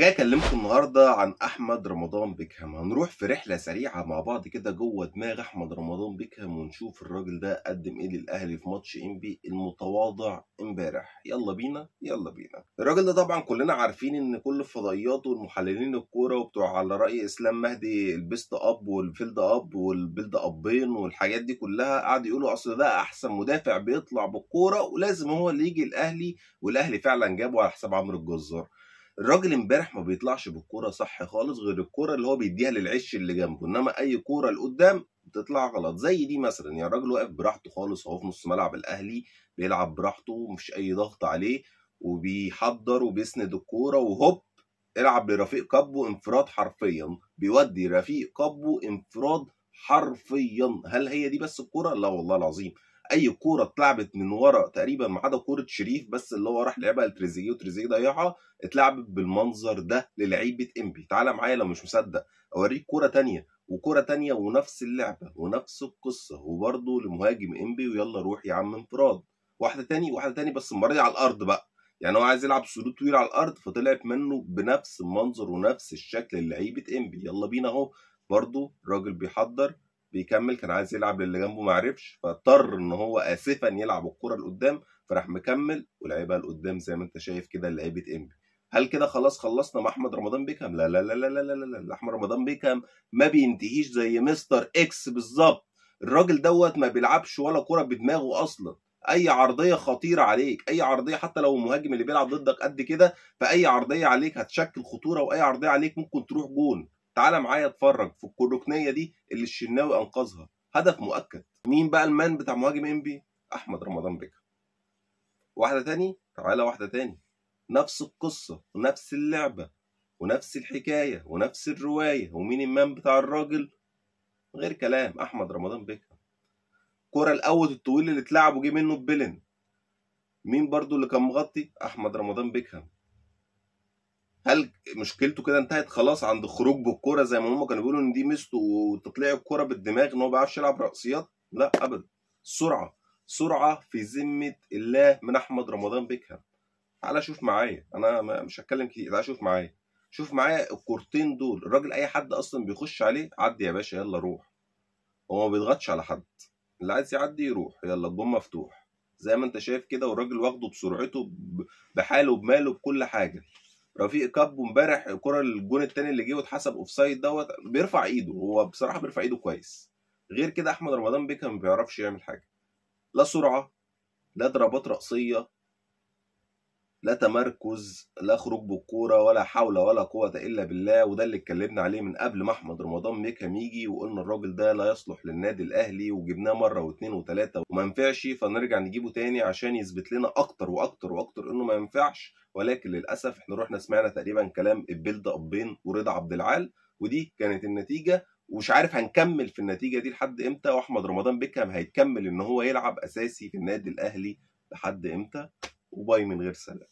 جاي اكلمكم النهارده عن احمد رمضان بيكهام. هنروح في رحله سريعة مع بعض كده جوه دماغ احمد رمضان بيكهام، ونشوف الراجل ده قدم ايه للاهلي في ماتش انبي المتواضع امبارح. يلا بينا يلا بينا. الراجل ده طبعا كلنا عارفين ان كل الفضائيات والمحللين الكورة وبتوع على راي اسلام مهدي ال best up وال field up وال build up ين والحاجات دي كلها قعدوا يقولوا اصل ده احسن مدافع بيطلع بالكورة ولازم هو اللي يجي الاهلي، والاهلي فعلا جابه على حساب عمرو الجزار. الراجل امبارح ما بيطلعش بالكورة صح خالص، غير الكورة اللي هو بيديها للعش اللي جنبه، انما اي كورة لقدام بتطلع غلط زي دي مثلا. يعني الراجل واقف براحته خالص اهو في نص ملعب الاهلي، بيلعب براحته ومفيش اي ضغط عليه، وبيحضر وبيسند الكورة، وهوب العب لرفيق كابو انفراد حرفيا، بيودي رفيق كابو انفراد حرفيا. هل هي دي بس الكورة؟ لا والله العظيم، اي كورة اتلعبت من ورا تقريبا ما عدا كورة شريف بس اللي هو راح لعبها لتريزيجيه وتريزيجيه ضيعها، اتلعبت بالمنظر ده للعيبة انبي. تعالى معايا لو مش مصدق اوريك كورة تانية وكوره تانية ونفس اللعبة ونفس القصة، وبرده لمهاجم انبي، ويلا روح يا عم انفراد. واحدة تاني واحدة تاني، بس المرة دي على الارض بقى، يعني هو عايز يلعب سلوت طويل على الارض، فطلعت منه بنفس المنظر ونفس الشكل للعيبة انبي. يلا بينا اهو، برده الراجل بيحضر بيكمل، كان عايز يلعب للي جنبه ما عرفش، فاضطر ان هو اسفا يلعب الكرة لقدام، فراح مكمل ولعبها لقدام زي ما انت شايف كده لعيبة انبي. هل كده خلاص خلصنا مع احمد رمضان بيكهام؟ لا لا لا لا لا لا لا، احمد رمضان بيكهام ما بينتهيش زي مستر اكس بالظبط. الراجل دوت ما بيلعبش ولا كرة بدماغه اصلا. اي عرضية خطيرة عليك، اي عرضية حتى لو المهاجم اللي بيلعب ضدك قد كده، فاي عرضية عليك هتشكل خطورة، واي عرضية عليك ممكن تروح جون. تعالى معايا اتفرج في الركنيه دي اللي الشناوي انقذها، هدف مؤكد. مين بقى ال man بتاع مهاجم انبي؟ احمد رمضان بيكهام. واحدة تاني، تعالى واحدة تاني، نفس القصة ونفس اللعبة ونفس الحكاية ونفس الرواية. ومين ال man بتاع الراجل؟ غير كلام، احمد رمضان بيكهام. الكره الاول الطويل اللي اتلعب وجه منه ببلن، مين برضو اللي كان مغطي؟ احمد رمضان بيكهام. هل مشكلته كده انتهت خلاص عند خروج بالكورة زي ما هم كانوا بيقولوا ان دي ميزته وتطلع الكورة بالدماغ ان هو ما بيعرفش يلعب رأسيات؟ لا ابدا. سرعة سرعة في ذمه الله من احمد رمضان بيكهام. تعالى شوف معايا، انا مش هتكلم كتير، تعالى شوف معايا، شوف معايا الكورتين دول. الراجل اي حد اصلا بيخش عليه عدي يا باشا، يلا روح، هو ما بيضغطش على حد، اللي عايز يعدي يروح، يلا الجون مفتوح زي ما انت شايف كده، والراجل واخده بسرعته بحاله بماله بكل حاجة. رفيق كابو امبارح الكره الجون الثاني اللي جه واتحسب offside دوت، بيرفع ايده، هو بصراحة بيرفع ايده كويس. غير كده احمد رمضان بيكهام ما بيعرفش يعمل حاجة، لا سرعة لا ضربات راسية لا تمركز لا خروج بالكورة ولا حول ولا قوة الا بالله. وده اللي اتكلمنا عليه من قبل ما احمد رمضان بيكهام يجي، وقلنا الراجل ده لا يصلح للنادي الاهلي، وجبناه مرة واثنين وثلاثة وما ينفعش، فنرجع نجيبه تاني عشان يثبت لنا اكتر واكتر واكتر انه ما ينفعش. ولكن للاسف احنا رحنا سمعنا تقريبا كلام ال build up ين ورضا عبد العال، ودي كانت النتيجة. ومش عارف هنكمل في النتيجة دي لحد امتى، واحمد رمضان بيكهام هيكمل ان هو يلعب اساسي في النادي الاهلي لحد امتى. وباي من غير سلام.